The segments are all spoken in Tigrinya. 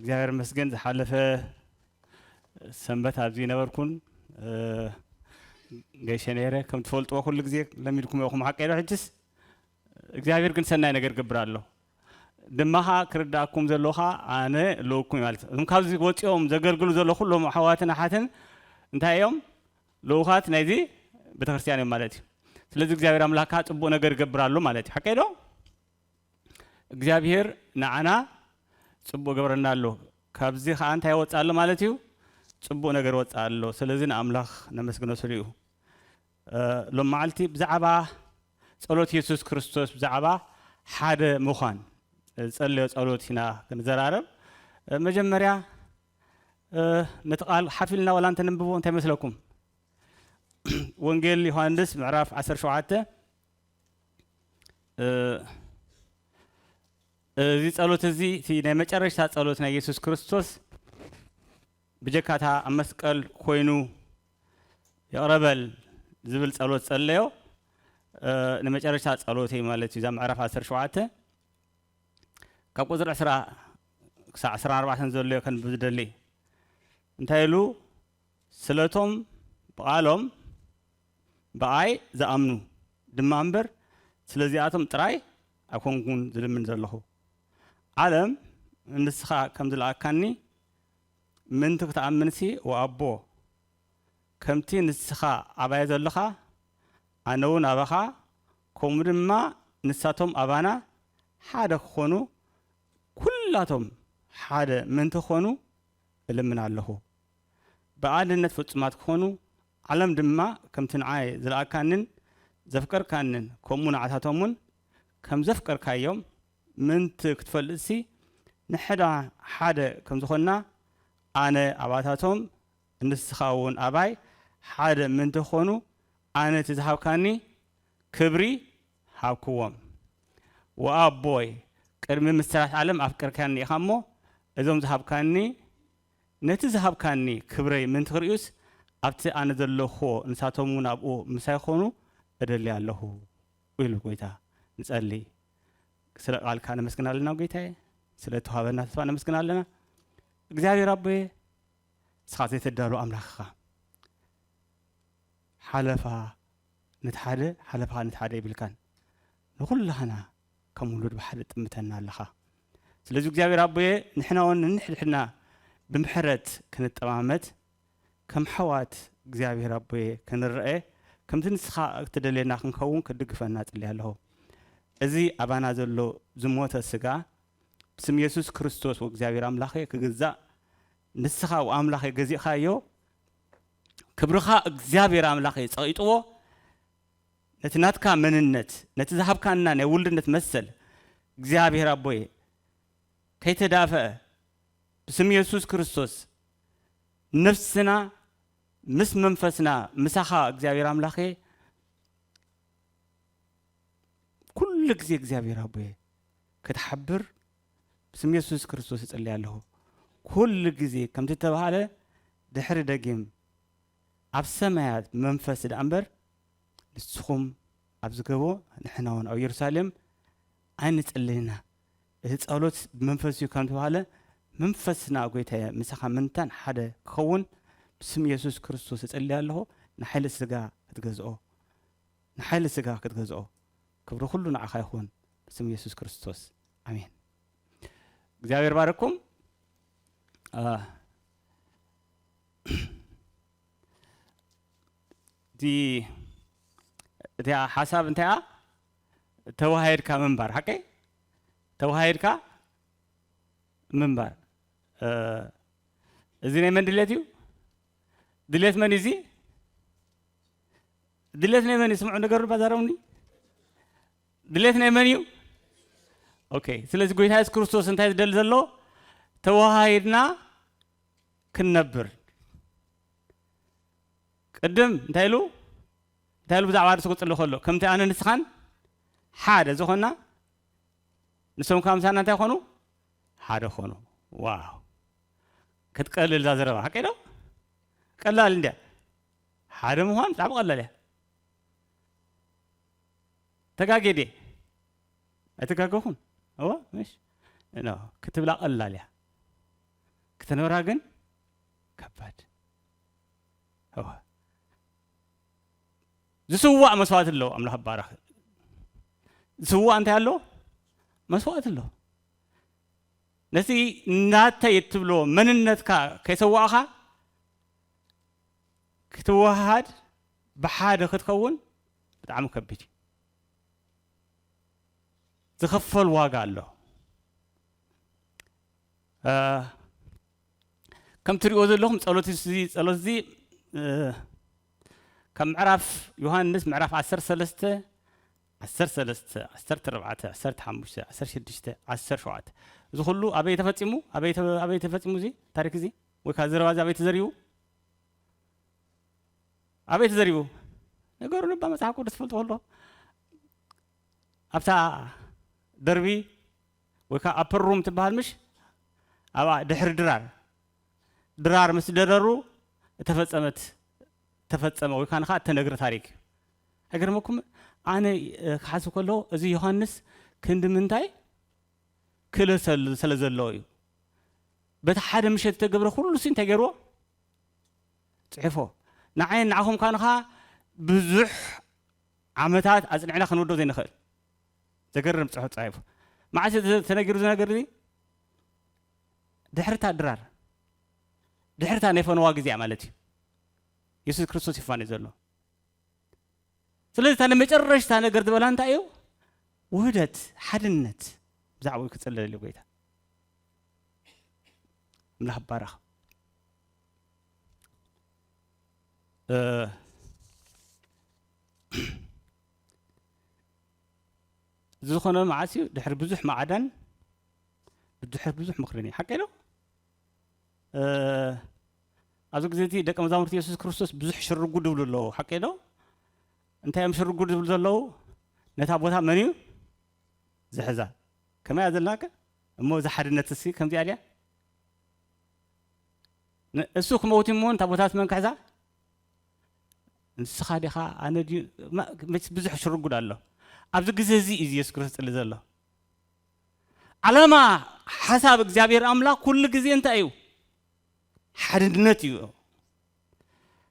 እግዚኣብሔር ይመስገን፣ ዝሓለፈ ሰንበት ኣብዚ ነበርኩን፣ እ፣ ገይሸ ነይረ። ከም ትፈልጥዎ ኩሉ ግዜ ለሚድኩም ኢኹም፣ ሓቀይ ዶ? ሕጅስ እግዚኣብሔር ግን ሰናይ ነገር ይገብር ኣሎ። ድማ ኸኣ ክርድኣኩም ዘለዎ ኸኣ ኣነ ኣለውኩም እዩ ማለት እዩ። እዞም ካብዚ ወፂኦም ዘገልግሉ ዘለዉ ኩሎም ኣሕዋትን ኣሓትን እንታይ እዮም? ልኡኻት ናይዚ ቤተክርስትያን እዮም ማለት እዩ። ስለዚ እግዚኣብሔር ኣምላኽ ከዓ ፅቡቅ ነገር ይገብር ኣሎ ማለት እዩ። ሓቀይ ዶ? እግዚኣብሔር ንዓና ጽቡቕ ገብረና ኣሎ። ካብዚ ኸኣ እንታይ ወጽእ ኣሎ ማለት እዩ? ጽቡቕ ነገር ወጽእ ኣሎ። ስለዚ ንኣምላኽ ነመስግኖ ስለ እዩ። እ፣ ሎም መዓልቲ ብዛዕባ ጸሎት የሱስ ክርስቶስ፣ ብዛዕባ ሓደ ምዃን ዝጸለዮ ጸሎት ኢና ክንዘራረብ። እ፣ መጀመርያ፣ እ፣ ነቲ ቃል ሓፍ ኢልና ዋላ እንተነንብቦ እንታይ ይመስለኩም? ወንጌል ዮሃንስ ምዕራፍ ዓሰርተ ሸውዓተ፣ እ፣ እዚ ጸሎት እዚ እቲ ናይ መጨረሽታ ጸሎት ናይ የሱስ ክርስቶስ ብጀካታ ኣብ መስቀል ኮይኑ ይቕረ በል ዝብል ጸሎት ጸለዮ። እ፣ ንመጨረሽታ ጸሎት እዩ ማለት እዩ። እዛ ምዕራፍ ዓሰርተ ሸውዓተ ካብ ቁጽሪ ዕስራ ክሳዕ ዕስራን ኣርባዕተን ዘሎ ከንብብ ዝደሊ። እንታይ ኢሉ? ስለቶም ብቓሎም ብኣይ ዝኣምኑ ድማ እምበር፣ ስለዚኣቶም ጥራይ ኣይኮንኩን ዝልምን ዘለኹ። ዓለም ንስኻ ከም ዝለኣካኒ ምእንቲ ክትኣምንሲ፣ ወኣቦ፣ ከምቲ ንስኻ ኣባይ ዘለኻ፣ ኣነ እውን ኣባኻ፣ ከምኡ ድማ ንሳቶም ኣባና ሓደ ክኾኑ፣ ኩላቶም ሓደ ምእንቲ ክኾኑ እልምን ኣለኹ። ብኣንድነት ፍጹማት ክኾኑ፣ ዓለም ድማ ከምቲ ንዓይ ዝለኣካንን ዘፍቀርካንን፣ ከምኡ ንዓታቶም እውን ከም ዘፍቀርካዮም ምእንቲ ክትፈልጥሲ፣ ንሕና ሓደ ከም ዝኾንና፣ ኣነ ኣባታቶም፣ ንስኻ እውን ኣባይ ሓደ ምእንቲ ክኾኑ፣ ኣነ እቲ ዝሃብካኒ ክብሪ ሃብክዎም። ወኣቦይ፣ ቅድሚ ምስራት ዓለም ኣፍቀርካኒ ኢኻ እሞ፣ እዞም ዝሃብካኒ፣ ነቲ ዝሃብካኒ ክብረይ ምእንቲ ክርእዩስ፣ ኣብቲ ኣነ ዘለኹዎ ንሳቶም እውን ኣብኡ ምሳይ ክኾኑ እደሊ ኣለኹ ኢሉ ጎይታ። ንጸሊ። ስለ ቃልካ ነመስግን ኣለና ጎይታዬ፣ ስለ እተዋህበና ተስፋ ነመስግን ኣለና። እግዚኣብሔር ኣቦዬ፣ ንስኻ ዘይተዳሉ ኣምላኽ ኢኻ። ሓለፋ ነቲ ሓደ፣ ሓለፋ ነቲ ሓደ ይብልካን፣ ንኹላህና ከም ውሉድ ብሓደ ጥምተና ኣለኻ። ስለዚ እግዚኣብሔር ኣቦዬ፣ ንሕና እውን ንሕድሕድና ብምሕረት ክንጠማመት፣ ከም ኣሕዋት እግዚኣብሔር ኣቦዬ ክንረአ፣ ከምቲ ንስኻ እትደልየና ክንከውን ክትድግፈና እጽሊ ኣለኹ። እዚ ኣባና ዘሎ ዝሞተ ስጋ ብስም የሱስ ክርስቶስ ወእግዚኣብሔር ኣምላኸ ክግዛእ፣ ንስኻ ወኣምላኸ ገዚእኻዮ፣ ክብርኻ እግዚኣብሔር ኣምላኸ ጸቒጥዎ፣ ነቲ ናትካ መንነት፣ ነቲ ዝሃብካና ናይ ውልድነት መሰል እግዚኣብሔር ኣቦዬ ከይተዳፈአ ብስም የሱስ ክርስቶስ ነፍስና ምስ መንፈስና ምሳኻ እግዚኣብሔር ኣምላኸ ኩሉ ግዜ እግዚኣብሔር ኣቦዬ ክትሓብር ብስም የሱስ ክርስቶስ እጽሊ ኣለኹ። ኩሉ ግዜ ከምቲ እተባህለ ድሕሪ ደጊም ኣብ ሰማያት መንፈስ ደኣ እምበር ንስኹም ኣብዚ ገቦ ንሕና እውን ኣብ የሩሳሌም ኣይንጽልይና። እቲ ጸሎት ብመንፈስ እዩ ከም ተባህለ መንፈስና ጎይታየ ምሳኻ ምንታን ሓደ ክኸውን ብስም የሱስ ክርስቶስ እጽሊ ኣለኹ። ንሓይሊ ስጋ ክትገዝኦ፣ ንሓይሊ ስጋ ክትገዝኦ። ክብሪ ኩሉ ንዓኻ ይኹን ብስም የሱስ ክርስቶስ ኣሜን። እግዚኣብሔር ባረኩም። አ፣ እቲ፣ እቲኣ ሓሳብ እንታይ እያ? ተዋሃሂድካ ምንባር፣ ሓቀይ? ተዋሃሂድካ ምንባር። እ፣ እዚ ናይ መን ድሌት እዩ? ድሌት መን እዩ እዚ? ድሌት ናይ መን እዩ? ስምዑ፣ ንገሩኒ፣ ባዛረሙኒ። ድሌት ናይ መን እዩ? ኦኬ፣ ስለዚ ጎይታ የሱስ ክርስቶስ እንታይ ዝደሊ ዘሎ? ተዋሃሂድና ክንነብር። ቅድም እንታይ ኢሉ? እንታይ ኢሉ ብዛዕባ ርእሱ ክጽሊ ከሎ? ከምቲ ኣነ ንስኻን ሓደ ዝኾንና፣ ንሶም ከኣ ምሳና እንታይ ኮኑ? ሓደ ኮኑ። ዋው! ክትቀልል እዛ ዘረባ፣ ሓቀይ ዶ? ቀላል እንድያ። ሓደ ምዃን ብጣዕሚ ቀላል እያ። ተጋግየ ድየ? ኣይተጋገኹን? እወ፣ ምሽ? ኖ፣ ክትብላ ቀላል እያ። ተነበራ ግን ከባድ። እወ። ዝስዋእ መስዋእቲ ኣሎ። ኣምላኽ ባረኽ። ዝስዋእ እንታይ ኣሎ? መስዋእቲ ኣሎ። ነቲ ናተይ እትብሎ መንነትካ ከይሰዋእኻ ክትወሃሃድ ብሓደ ክትከውን ብጣዕሚ ከቢድ እዩ። ዝኸፈል ዋጋ ኣሎ። እ፣ ከም ትሪእዎ ዘለኹም ጸሎት እዚ፣ ጸሎት እዚ፣ እ፣ ካብ ምዕራፍ ዮሃንስ ምዕራፍ ዓሰርተ ሰለስተ፣ ዓሰርተ ሰለስተ፣ ዓሰርተ ኣርባዕተ፣ ዓሰርተ ሓሙሽተ፣ ዓሰርተ ሽዱሽተ፣ ዓሰርተ ሸውዓተ፣ እዚ ኩሉ ኣበይ ተፈጺሙ? ኣበይ ተ-፣ ኣበይ ተፈጺሙ እዚ ታሪክ እዚ? ወይ ከዓ ዘረባ እዚ ኣበይ ተዘሪቡ? ኣበይ ተዘሪቡ? ነገሩ ንባ መጽሓፍ ቅዱስ ትፈልጦ ከሎ ኣብታ ደርቢ ወይ ከዓ ኣፐር ሩም ትበሃል ምሽ? ኣብኣ ድሕሪ ድራር፣ ድራር ምስ ደረሩ እተፈጸመት፣ ተፈጸመ ወይ ከዓ ንኻ እተነግረ ታሪክ እዩ። ኣይገርመኩም? ኣነ፣ እ፣ ክሓስብ ከለኹ እዚ ዮሃንስ ክንዲ ምንታይ ክእለት ስለ፣ ስለ ዘለዎ እዩ። በቲ ሓደ ምሸት እተገብረ ኩሉ ሲ እንታይ ገይርዎ? ጽሒፎ። ንዓይን ንዓኹም ካንኻ ብዙሕ ዓመታት ኣጽኒዕና ክንወዶ ዘይንኽእል ዘገርም ጽሑፍ ጻሒፉ። መዓስ እዩ ተነጊሩ እዚ ነገር እዚ? ድሕርታ ድራር፣ ድሕርታ ናይ ፈነዋ ግዜ ማለት እዩ። የሱስ ክርስቶስ ይፋነ ዘሎ። ስለዚ እታ ንመጨረሽታ ነገር ዝበላ እንታይ እዩ? ውህደት፣ ሓድነት። ብዛዕባኡ ክጽለል እዩ ጎይታ። ኣምላኽ ይባረኽ። እ፣ እዚ ዝኾነ መዓስ እዩ? ድሕሪ ብዙሕ ማዕዳን፣ ድሕሪ ብዙሕ ምኽርን እዩ። ሓቀይ ዶ? እ፣ ኣብዚ ግዜ እቲ ደቀ መዛሙርቲ የሱስ ክርስቶስ ብዙሕ ሽርጉድ ይብሉ ኣለዉ። ሓቀይ ዶ? እንታይ እዮም ሽርጉድ ዝብሉ ዘለዉ? ነታ ቦታ መን እዩ ዝሕዛ? ከመይ እያ ዘለናከ? እሞ እዛ ሓድነት እሲ ከምዚኣ ድያ? ን-፣ እሱ ክመውት እሞ ነታ ቦታ መን ክሕዛ? ንስኻ ዲኻ? ኣነ ድዩ? ማ-፣ መች ብዙሕ ሽርጉድ ኣሎ። ኣብዚ ግዜ እዚ እዩ የሱስ ክርስቶስ ዝጽሊ ዘሎ። ዓላማ ሓሳብ እግዚኣብሔር ኣምላኽ ኩሉ ግዜ እንታይ እዩ? ሓድነት እዩ።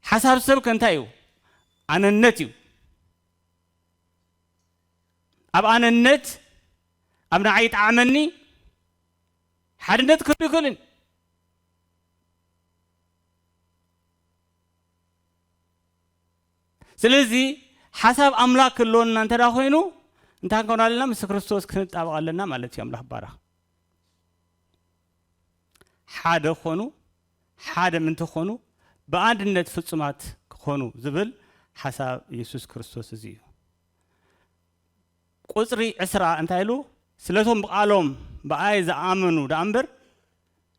ሓሳብ ሰብ ከ እንታይ እዩ? ኣነነት እዩ። ኣብ ኣነነት፣ ኣብ ንዓይ ይጠዓመኒ ሓድነት ክህሉ ይኽእልን። ስለዚ ሓሳብ ኣምላኽ ክህልወና እንተ ደኣ ኮይኑ፣ እንታይ ክንከውን ኣለና? ምስ ክርስቶስ ክንጣበቕ ኣለና ማለት እዩ። ኣምላኽ ይባረኽ። ሓደ ክኾኑ፣ ሓደ ምእንቲ ክኾኑ፣ ብኣንድነት ፍጹማት ክኾኑ ዝብል ሓሳብ የሱስ ክርስቶስ እዚ እዩ። ቁጽሪ ዕስራ እንታይ ኢሉ? ስለቶም ብቓሎም ብኣይ ዝኣመኑ ደኣ እምበር፣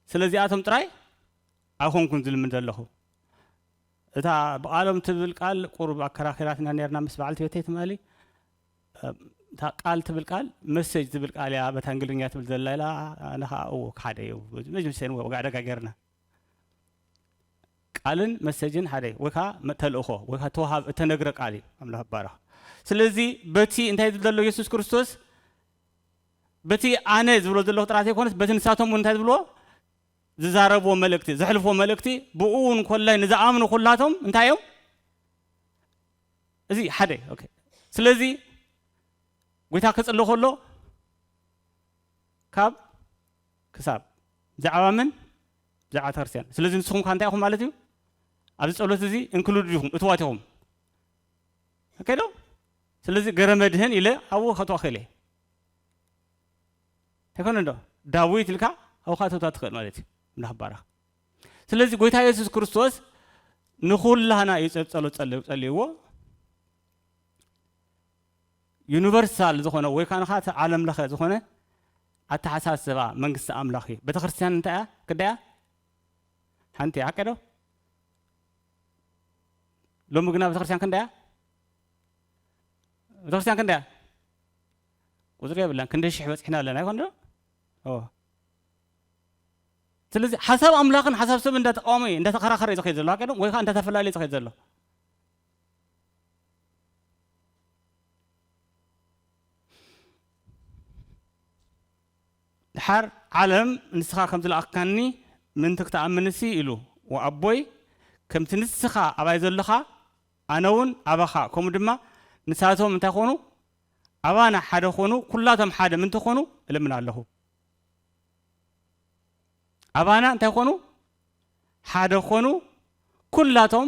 ስለዚኣቶም ጥራይ ኣይኮንኩን ዝልምን ዘለኹ። እታ ብቓሎም ትብል ቃል ቁሩብ ኣከራኺራትና ነርና ምስ በዓልቲ ቤተይ ትማሊ። እታ ቃል ትብል ቃል መሰጅ ትብል ቃል እያ፣ በታ እንግሊዝኛ ትብል ዘላ ኢላ፣ ኣነ ኸዓ እዎ፣ ሓደ እዩ። መጀመርያ ወጋ ዕደጋ ጌርና። ቃልን መሰጅን ሓደ እዩ፣ ወይ ከዓ መ-፣ ተልእኾ፣ ወይ ከዓ ተዋሃብ፣ እተነግረ ቃል እዩ። ኣምላኽ ይባረኽ። ስለዚ በቲ እንታይ ዝብል ዘሎ የሱስ ክርስቶስ፣ በቲ ኣነ ዝብሎ ዘለኹ ጥራት ኣይኮነስ፣ በቲ ንሳቶም እውን እንታይ ዝብልዎ፣ ዝዛረብዎ መልእክቲ፣ ዘሕልፍዎ መልእክቲ፣ ብኡ እውን ኮላይ ንዝኣምኑ ኩላቶም እንታይ እዮም? እዚ ሓደ፣ ኦኬ። ስለዚ ጎይታ ክጽሊ ከሎ ካብ ክሳብ ብዛዕባ መን? ብዛዕባ ቤተክርስትያን። ስለዚ ንስኹም ከ እንታይ ኢኹም ማለት እዩ? ኣብዚ ጸሎት እዚ ኢንክሉድድ ኢኹም፣ እትዋት ኢኹም። ኦኬ ዶ? ስለዚ ገረ መድህን ኢለ ኣብኡ ከእትዋ ክእል እየ። ኣይኮነ ዶ? ዳዊት ኢልካ ኣብኡ ከኣ ተእትዋ ትኽእል ማለት እዩ። ኣምላኽ ይባረኽ። ስለዚ ጎይታ የሱስ ክርስቶስ ንኹላህና እዩ ጸ-፣ ጸሎት ጸል-፣ ጸልይዎ። ዩኒቨርሳል ዝኾነ ወይ ከዓ ንኻ እቲ ዓለም ለኸ ዝኾነ ኣተሓሳስባ መንግስቲ ኣምላኽ እዩ። ቤተክርስትያን እንታይ እያ? ክንደይ እያ? ሓንቲ እያ፣ ሓቂ ዶ? ሎሚ ግና ቤተክርስትያን ክንደይ እያ? ቤተክርስትያን ክንደይ እያ? ቁጽሪ የብላን። ክንደይ ሽሕ በጺሕና ኣለና፣ ኣይኮን ዶ? እዎ። ስለዚ ሓሳብ ኣምላኽን ሓሳብ ሰብ እንዳተቃወመ እዩ፣ እንዳተኸራኸረ እዩ ዝኸይድ ዘሎ፣ ሓቂ ዶ? ወይ ከዓ እንዳተፈላለየ እዩ ዝኸይድ ዘሎ። ድሓር ዓለም ንስኻ ከም ዝለኣኽካኒ ምእንቲ ክትኣምንሲ ኢሉ፣ ወኣቦይ፣ ከምቲ ንስኻ ኣባይ ዘለኻ፣ ኣነ እውን ኣባኻ፣ ከምኡ ድማ ንሳቶም እንታይ ኾኑ? ኣባና ሓደ ኾኑ፣ ኩላቶም ሓደ ምእንቲ ኾኑ እልምን ኣለኹ። ኣባና እንታይ ኾኑ? ሓደ ኾኑ፣ ኩላቶም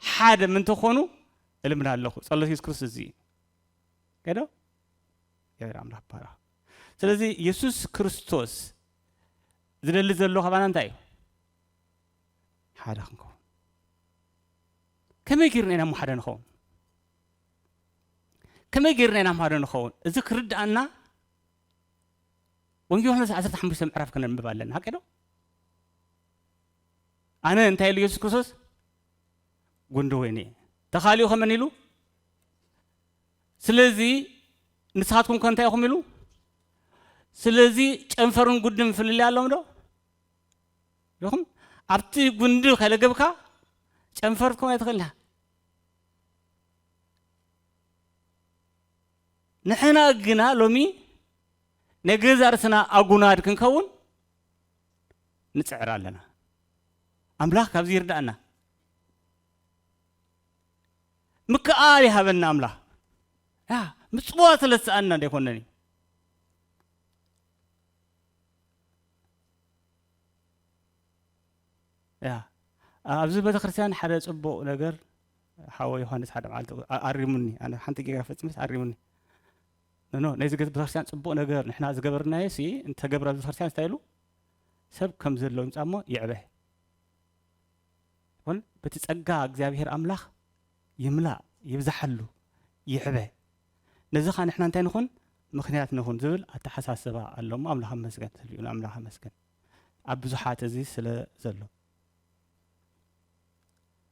ሓደ ምእንቲ ኾኑ እልምን ኣለኹ። ጸሎት የሱስ ክርስቶስ እዚ እዩ። ከዶ? እግዚኣብሔር ኣምላኽ ይባረኽ። ስለዚ የሱስ ክርስቶስ ዝደሊ ዘሎ ካባና እንታይ እዩ? ሓደ ክንከውን። ከመይ ጌርና ኢና እሞ ሓደ ንኸውን? ከመይ ጌርና ኢና እሞ ሓደ ንኸውን? እዚ ክርድኣና ወንጌል ዮሃንስ ዓሰርተ ሓሙሽተ ምዕራፍ ከነንብብ ኣለና። ሓቂ ዶ? ኣነ እንታይ ኢሉ የሱስ ክርስቶስ? ጉንዲ ወይኒ እየ። ተኻሊኡ ከመን ኢሉ? ስለዚ ንስኻትኩም ከ እንታይ ኢኹም ኢሉ? ስለዚ ጨንፈርን ጉድን ፍልልይ ኣሎም ዶ? ኢኹም ኣብቲ ጉንዲ ከለገብካ ጨንፈር ክትከውን ኣይትኽእልን ኢኻ። ንሕና ግና ሎሚ ናይ ገዛእ ርእስና ኣጉናድ ክንከውን ንጽዕር ኣለና። ኣምላኽ ካብዚ ይርዳእና። ምክኣል ይሃበና ኣምላኽ። ያ ምጽዋት ስለ ዝሰኣንና ዘይኮነን እዩ። ያ ኣብዚ ቤተክርስትያን ሓደ ጽቡቕ ነገር ሓወ ዮሃንስ ሓደ መዓልቲ ኣ- ኣሪሙኒ። ኣነ ሓንቲ ጌጋ ፈጽመስ ኣሪሙኒ። ኖ ነዚ ቤተክርስትያን ጽቡቕ ነገር ንሕና ዝገበርናዮ ሲ እንተገብረ ቤተክርስትያን እንታይ ኢሉ ሰብ ከም ዘለዎ ይምጻሞ ይዕበ። ይኹን በቲ ጸጋ እግዚኣብሔር ኣምላኽ ይምላእ፣ ይብዝሓሉ፣ ይዕበ። ነዚ ኸኣ ንሕና እንታይ ንኹን? ምኽንያት ንኹን ዝብል ኣተሓሳስባ ኣሎ እሞ ኣምላኽ ኣመስገን፣ ስልኡ ንኣምላኽ ኣመስገን። ኣብ ብዙሓት እዚ ስለ ዘሎ።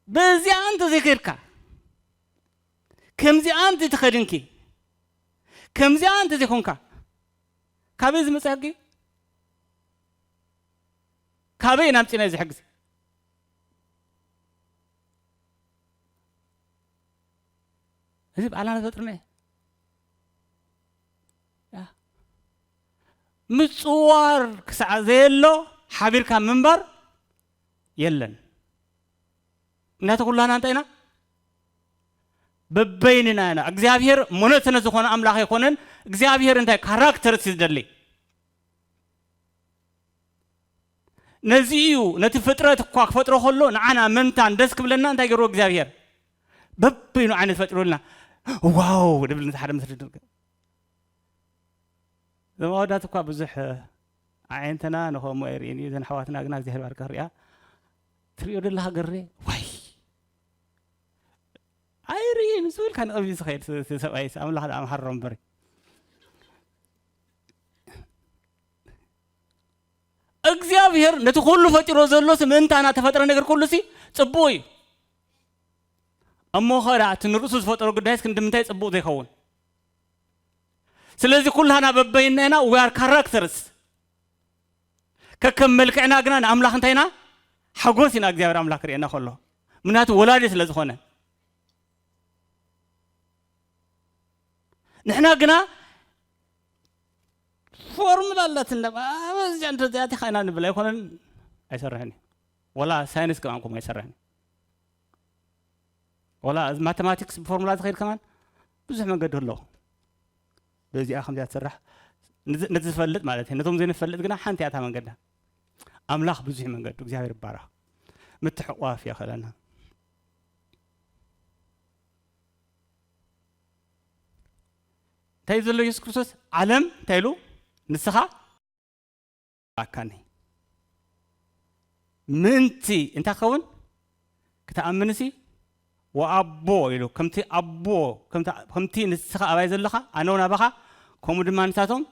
በዚኣ እንተ ዘይከድካ፣ ከምዚኣ እንተ ትኸድንኪ፣ ከምዚኣ እንተ ዘይኮንካ፣ ካበይ ዝመጽእ ሕጊ? ካበይ ኢና ኣምጺእናዮ እዚ ሕጊ? እዚ ባዕልና ንፈጥርና እዩ። ያ። ምጽዋር ክሳዕ ዘየሎ ሓቢርካ ምንባር የለን። እናተ ኩላና እንታይ ኢና? በበይንና ኢና። እግዚኣብሔር ሞኖተነ ዝኾነ ኣምላኽ ኣይኮነን። እግዚኣብሔር እንታይ ካራክተርስ እዩ ዝደሊ? ነዚ እዩ ነቲ ፍጥረት እኳ ክፈጥሮ ከሎ ንዓና መንታን ደስ ክብለና እንታይ ገይርዎ እግዚኣብሔር? በበይኑ ዓይነት ፈጢሩልና። ዋው ድብል ነቲ ሓደ ምስሪ ድርገ። እዞም ኣወዳት እኳ ብዙሕ ኣዒንትና ንኸምኡ ኣይርእን እዩ። እዘን ኣሕዋትና ግና እግዚኣብሔር ባርከ ክሪኣ ትሪኦ ደለኻ ገሬ ዋይ ኣይርእን ዝብል ካን ቀቢሉ ዝኸይድ ስ- ስ- ሰብኣይስ ኣምላኽ ደኣ መሓሮ እምበር። እግዚኣብሔር ነቲ ኩሉ ፈጢሮ ዘሎስ ምእንታና ተፈጥረ ነገር ኩሉሲ ጽቡቕ እዩ። እሞ ኸዳ እቲ ንርእሱ ዝፈጠሮ ጉዳይስ ክንዲ ምንታይ ጽቡቕ ዘይኸውን? ስለዚ ኩላና በበይና ኢና we are characters። ከከም መልክዕና ግና ንኣምላኽ እንታይ ኢና ሓጎስ ኢና እግዚኣብሔር ኣምላኽ ክርእየና ከሎ ምክንያቱ ወላዲ ስለ ዝኾነ ንሕና ግና ፎርሙላ ኣላትና በዚኣ እንተዚኣቲ ኻይና ንብል ኣይኮነን ኣይሰርሕን እዩ ወላ ሳይንስ ከማን ከምኡ ኣይሰርሕን እዩ ወላ እዚ ማተማቲክስ ብፎርሙላ ዝኸይድ ከማን ብዙሕ መንገዲ ኣለዎ በዚኣ ከምዚኣ ትስራሕ ነቲ ዝፈልጥ ማለት እዩ ነቶም ዘይንፈልጥ ግና ሓንቲ እያ እታ መንገዳ ኣምላኽ ብዙሕ መንገዱ እግዚኣብሔር ይባረኽ ምትሕቋፍ የኽእለና እንታይ እዩ ዘሎ የሱስ ክርስቶስ ዓለም እንታይ ኢሉ ንስኻ ኣካኒ ምእንቲ እንታይ ክኸውን ክትኣምንሲ ወኣቦ ኢሉ ከምቲ ኣቦ ከምቲ ንስኻ ኣባይ ዘለኻ ኣነ እውን ኣባኻ ከምኡ ድማ ንሳቶም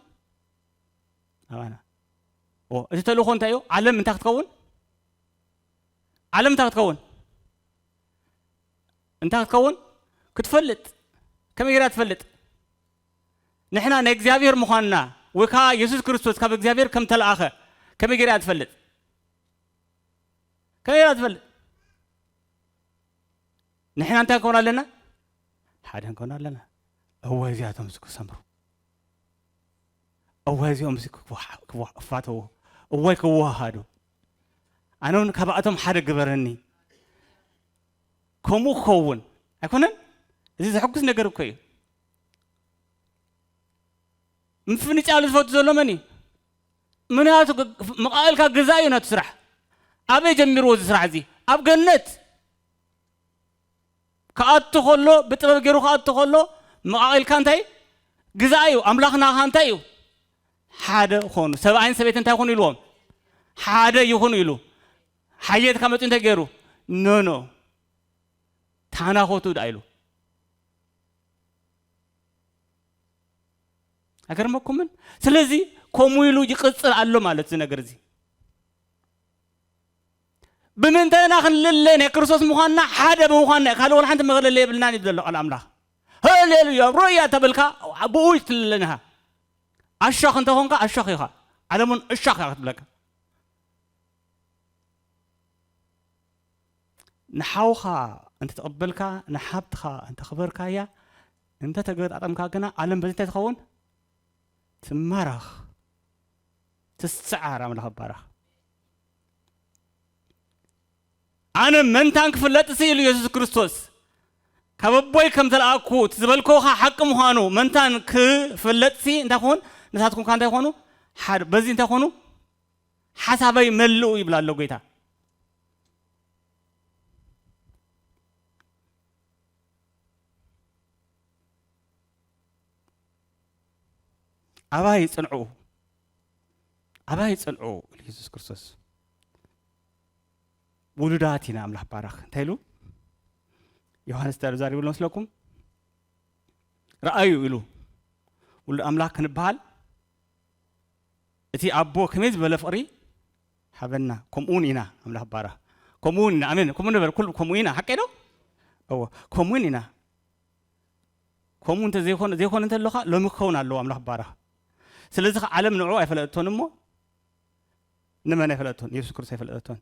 ኣባና እቲ ተልእኮ እንታይ እዩ ዓለም እንታይ ክትከውን ዓለም እንታይ ክትከውን እንታይ ክትከውን ክትፈልጥ ከመይ ጌራ ትፈልጥ ንሕና ናይ እግዚኣብሔር ምዃንና ወይ ከዓ የሱስ ክርስቶስ ካብ እግዚኣብሔር ከም ተለኣኸ ከመይ ጌራ ትፈልጥ ከመይ ጌራ ትፈልጥ ንሕና እንታይ ክንከውን ኣለና ሓደ ክንከውን ኣለና እወ እዚኣቶም ክሰምሩ እወ እዚኦም ክፋተዎ እወ ክወሃሃዱ ኣነ እውን ካብኣቶም ሓደ ግበረኒ። ከምኡ ክኸውን ኣይኮነን? እዚ ዘሐጉስ ነገር እኮ እዩ። ምፍንጫል ዝፈቱ ዘሎ መን እዩ? ምክንያቱ ግ- መቃልካ ግዛ እዩ ነቲ ስራሕ። ኣበይ ጀሚርዎ እዚ ስራሕ እዚ? ኣብ ገነት ክኣቱ ከሎ፣ ብጥበብ ገይሩ ክኣቱ ከሎ፣ መቃልካ እንታይ ግዛ እዩ? ኣምላኽና እንታይ እዩ? ሓደ ኾኑ። ሰብኣይን ሰበይትን እንታይ ኾኑ ኢልዎም? ሓደ ይኹኑ ኢሉ። ሓየት ካብ መፁ እንታይ ገይሩ? ኖ ኖ፣ ታናኾቱ ዳ ኢሉ። ኣገርመኩምን? ስለዚ ከምኡ ኢሉ ይቕጽል ኣሎ ማለት እዚ ነገር እዚ። ብምንታይ ኢና ክንልለ? ናይ ክርስቶስ ምዃንና ሓደ ብምዃንና እዩ። ካልእ ወላ ሓንቲ መለለይ የብልናን እዩ ዘሎ ቃል ኣምላኽ። ሃሌሉያ፣ ሮያ ተበልካ ብኡ ትልለንኻ። ኣሻኽ እንተኾንካ ኣሻኽ ኢኻ። ዓለሙን እሻኽ እያ ክትብለካ። ንሓውኻ እንተተቐበልካ፣ ንሓብትኻ እንተኽበርካያ፣ እንተተገጣጠምካ ግና፣ ዓለም በዚ እንታይ ትኸውን? ትማረኽ፣ ትስዓር። ኣምላኽ ይባረኽ። ኣነ መንታን ክፍለጥሲ ኢሉ የሱስ ክርስቶስ፣ ካብ ኣቦይ ከም ተለኣኩ እቲ ዝበልክዎ ሓቂ ምዃኑ መንታን ክፍለጥሲ እንታይ ክኸውን? ንሳትኩም ከ እንታይ ክኾኑ? ሓደ፣ በዚ እንታይ ክኾኑ? ሓሳበይ መልኡ ይብል ኣሎ ጎይታ። ኣባይ ጽንዑ፣ ኣባይ ጽንዑ ኢሉ የሱስ ክርስቶስ። ውሉዳት ኢና ኣምላኽ ባረኽ። እንታይ ኢሉ? ዮሃንስ እንታይ ኢሉ ዛሪቡ ኣሎ መስለኩም? ረኣዩ ኢሉ። ውሉድ ኣምላኽ ክንበሃል እቲ ኣቦ ከመይ ዝበለ ፍቕሪ ሃበና፣ ከምኡ እውን ኢና። ኣምላኽ ባረኽ። ከምኡ እውን ኢና። ኣሜን። ከምኡ ንበል። ኩሉ ከምኡ ኢና። ሓቀይ ዶ? እዎ፣ ከምኡ እውን ኢና። ከምኡ እንተ ዘይኮነ፣ ዘይኮነ እንተሎኻ ሎሚ ክኸውን ኣለዎ። ኣምላኽ ባረኽ። ስለዚ ኸ ዓለም ንዕኡ ኣይፈለጠቶን እሞ ንመን ኣይፈለጠቶን? የሱስ ክርስቶስ ኣይፈለጠቶን።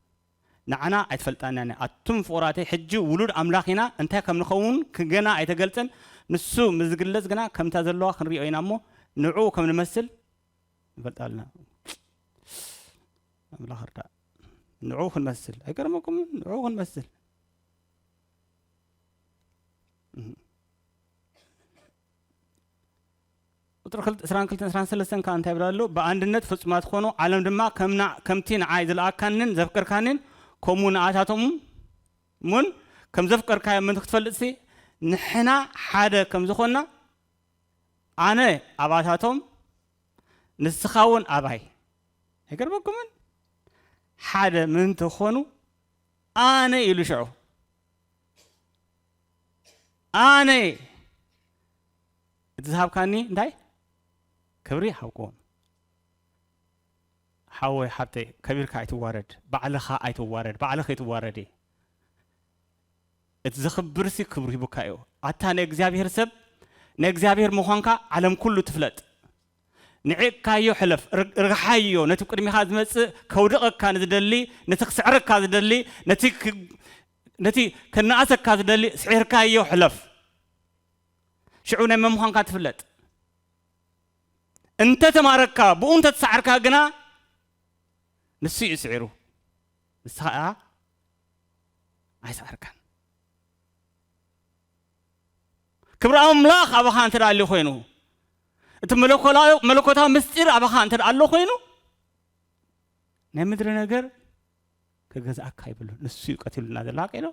ንዓና ኣይትፈልጣና እያ። ኣቱም ፍቑራተይ፣ ሕጂ ውሉድ ኣምላኽ ኢና፣ እንታይ ከም ንኸውን ክ-፣ ገና ኣይተገልጸን። ንሱ ምስ ዝግለጽ ግና ከምታ ዘለዋ ክንሪኦ ኢና እሞ ንዕኡ ከም ንመስል ንፈልጥ ኣለና። ኣምላኽ እርዳእ። ንዕኡ ክንመስል። ኣይገርመኩምን? ንዕኡ ክንመስል። እህ። ቁጽሪ ክልተ፣ ዕስራን ክልተን ዕስራን ሰለስተን ከኣ እንታይ ይብል ኣሎ? ብኣንድነት ፍጹማት ክኾኑ፣ ዓለም ድማ ከም ንዓ-፣ ከምቲ ንዓይ ዝለኣካንን ዘፍቀርካንን፣ ከምኡ ንኣታቶም እውን ከም ዘፍቀርካዮም ምእንቲ ክትፈልጥሲ፣ ንሕና ሓደ ከም ዝኾንና፣ ኣነ ኣባታቶም፣ ንስኻ እውን ኣባይ። ኣይገርመኩምን? ሓደ ምእንቲ ክኾኑ፣ ኣነ ኢሉ ሽዑ። ኣነ እቲ ዝሃብካኒ እንታይ? ክብሪ ሃብክዎም። ሓወይ፣ ሓብተይ፣ ከቢርካ ኣይትዋረድ፣ ባዕልኻ ኣይትዋረድ፣ ባዕልኺ ኣይትዋረዲ። እቲ ዘኽብርሲ ክብሪ ሂቡካ እዩ። ኣታ ናይ እግዚኣብሔር ሰብ፣ ናይ እግዚኣብሔር ምዃንካ ዓለም ኩሉ ትፍለጥ። ንዒቕካዮ ሕለፍ፣ ርግ-፣ ርግሓዮ፣ ነቲ ቅድሚኻ ዝመጽእ ከውድቐካ ንዝደሊ፣ ነቲ ክስዕረካ ዝደሊ፣ ነቲ ክ-፣ ነቲ ከነኣሰካ ዝደሊ ስዒርካዮ ሕለፍ። ሽዑ ናይ መን ምዃንካ ትፍለጥ። እንተ ተማረካ፣ ብኡ እንተ ተሳዕርካ ግና ንሱ እዩ ስዒሩ። ንስኻ ኸኣ ኣይሰዓርካን። ክብሪ ኣምላኽ ኣባኻ እንተ ደኣ ኣሎ ኮይኑ፣ እቲ መለኮላዊ-፣ መለኮታዊ ምስጢር ኣባኻ እንተ ደኣ ኣሎ ኮይኑ፣ ናይ ምድሪ ነገር ክገዝኣካ ይብሉ። ንሱ እዩ ቀቲሉና ዘሎ፣ ሓቀይ ዶ?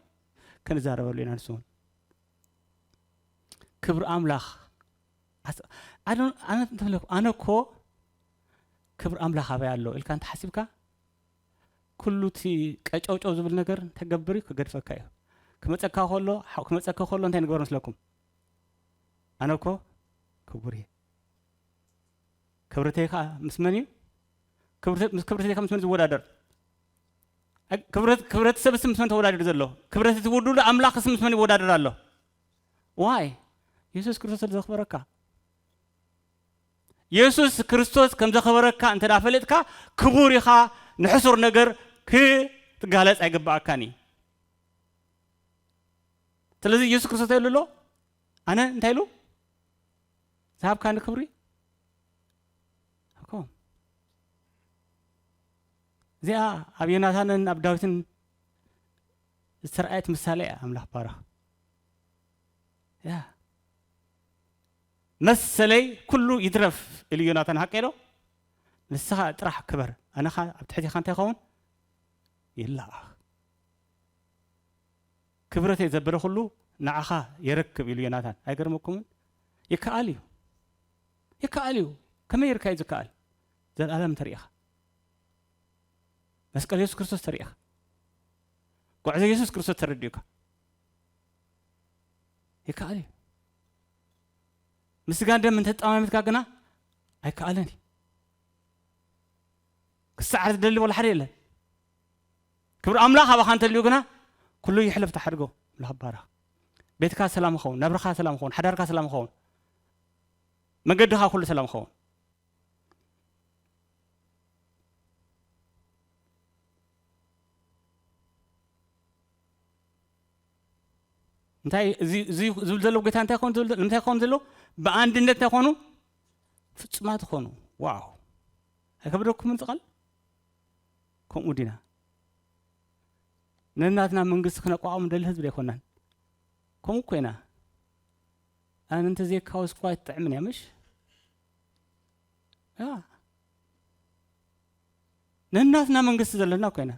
ክንዛረበሉ ኢና ንሱ እውን። ክብሪ ኣምላኽ። ኣስ-፣ ኣነ፣ ኣነ እንተለኩ፣ ኣነ እኮ ክብሪ ኣምላኽ ኣበይ ኣሎ ኢልካ እንተሓሲብካ፣ ኩሉ እቲ ቀጨውጨው ዝብል ነገር እንተገብር እዩ ክገድፈካ እዩ። ክመጸካ ከሎ፣ ሓው-፣ ክመጸካ ከሎ እንታይ ንግበር መስለኩም? ኣነ እኮ ክቡር እየ። ክብረተይ ከኣ ምስ መን እዩ? ክብረተ-፣ ምስ ክብረተይ ከኣ ምስ መን ዝወዳደር? ኣይ፣ ክብረት-፣ ክብረት ሰብስ ምስ መን ተወዳድር ዘሎ? ክብረት እቲ ውዱድ ኣምላኽስ ምስ መን ይወዳደር ኣሎ? ዋይ? የሱስ ክርስቶስ ስለ ዘኽበረካ። የሱስ ክርስቶስ ከም ዘኽበረካ እንተ ደኣ ፈሊጥካ፣ ክቡር ኢኻ፣ ንሕሱር ነገር ክትጋለጽ ኣይግብኣካን እዩ። ስለዚ የሱስ ክርስቶስ እንታይ ኢሉ ኣሎ? ኣነ እንታይ ኢሉ? ዝሃብካኒ ክብሪ ሃብኩም። እዚኣ ኣብ ዮናታንን ኣብ ዳዊትን ዝተረኣየት ምሳሌ እያ። ኣምላኽ ባረኽ። ያ መሰለይ ኩሉ ይድረፍ ኢሉ ዮናታን፣ ሓቀይ ዶ? ንስኻ ጥራሕ ክበር፣ ኣነኻ ኣብ ትሕቲኻ እንታይ ይኸውን? ይላኣኽ። ክብረተይ ዘበለ ኩሉ ንዓኻ የረክብ ኢሉ ዮናታን። ኣይገርመኩምን? ይከኣል እዩ፣ ይከኣል እዩ። ከመይ ጌርካ እዩ ዝከኣል? ዘላለም ተሪኢኻ፣ መስቀል የሱስ ክርስቶስ ተሪኢኻ፣ ጉዕዞ የሱስ ክርስቶስ ተረዲኡካ፣ ይከኣል እዩ። ምስ ስጋን ደም እንተጠማሚትካ ግና ኣይከኣልን እዩ። ክሰዓር ዝደሊ ወላ ሓደ የለን። ክብሪ ኣምላኽ ኣባኻ እንተልዩ ግና ኩሉ ይሕለፍ፣ ተሓድጎ። ኣምላኽ ባረኽ። ቤትካ ሰላም ይኸውን፣ ናብራኻ ሰላም ይኸውን፣ ሓዳርካ ሰላም ይኸውን፣ መንገድኻ ኩሉ ሰላም ይኸውን። እንታይ እዚ፣ እዚ ዝብል ዘሎ ጌታ እንታይ ይኸውን ዝብል፣ ንምንታይ ይኸውን ዘሎ? ብኣንድነት እንታይ ይኾኑ? ፍጹማት ይኾኑ። ዋው! ኣይከብደኩምን እዚ ቃል? ከምኡ ዲና? ነናትና መንግስቲ ክነቋቑም ንደሊ ህዝቢ ዘይኮናን። ከምኡ እኮ ኢና። ኣነ እንተዘይካወስኩ ኣይትጥዕምን እያ፣ ምሽ? ያ። ነናትና መንግስቲ ዘለና እኮ ኢና።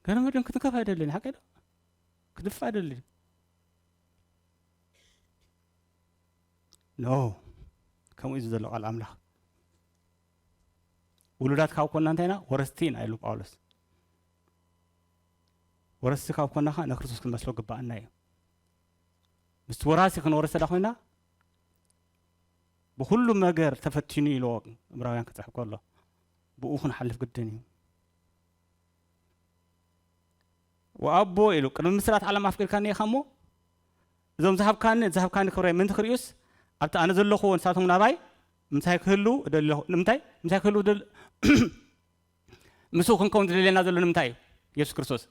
ገለ መድን ክትንከፍ ኣይደልን፣ ሓቀይ ዶ? ክድፋእ ኣይደልን። ኖ፣ ከምኡ እዩ ዘሎ ቃል ኣምላኽ። ውሉዳት ካብ ኮና እንታይ ኢና? ወረስቲ ኢና ኢሉ ጳውሎስ። ወረስቲ ካብ ኮና ኸዓ ንክርስቶስ ክንመስሎ ግባኣና እዩ። ምስቲ ወራሲ ክንወርስ እንተ ኮይና፣ ብኹሉ ነገር ተፈቲኑ ኢልዎ እብራውያን ክጽሕፍ ከሎ፣ ብኡ ክንሓልፍ ግድን እዩ። ወኣቦ ኢሉ፣ ቅድሚ ምስራት ዓለም ኣፍቂርካኒ ኢኻ እሞ፣ እዞም ዝሃብካኒ፣ ዝሃብካኒ ክብረይ ምእንቲ ክርእዩስ፣ ኣብቲ ኣነ ዘለኹዎ ንሳቶም ናባይ ምሳይ ክህልዉ እደሊ ኣለኹ። ንምንታይ? ምሳይ ክህልዉ እደሊ-፣ ምስኡ ክንከውን ዝደልየና ዘሎ ንምንታይ እዩ? የሱስ ክርስቶስ።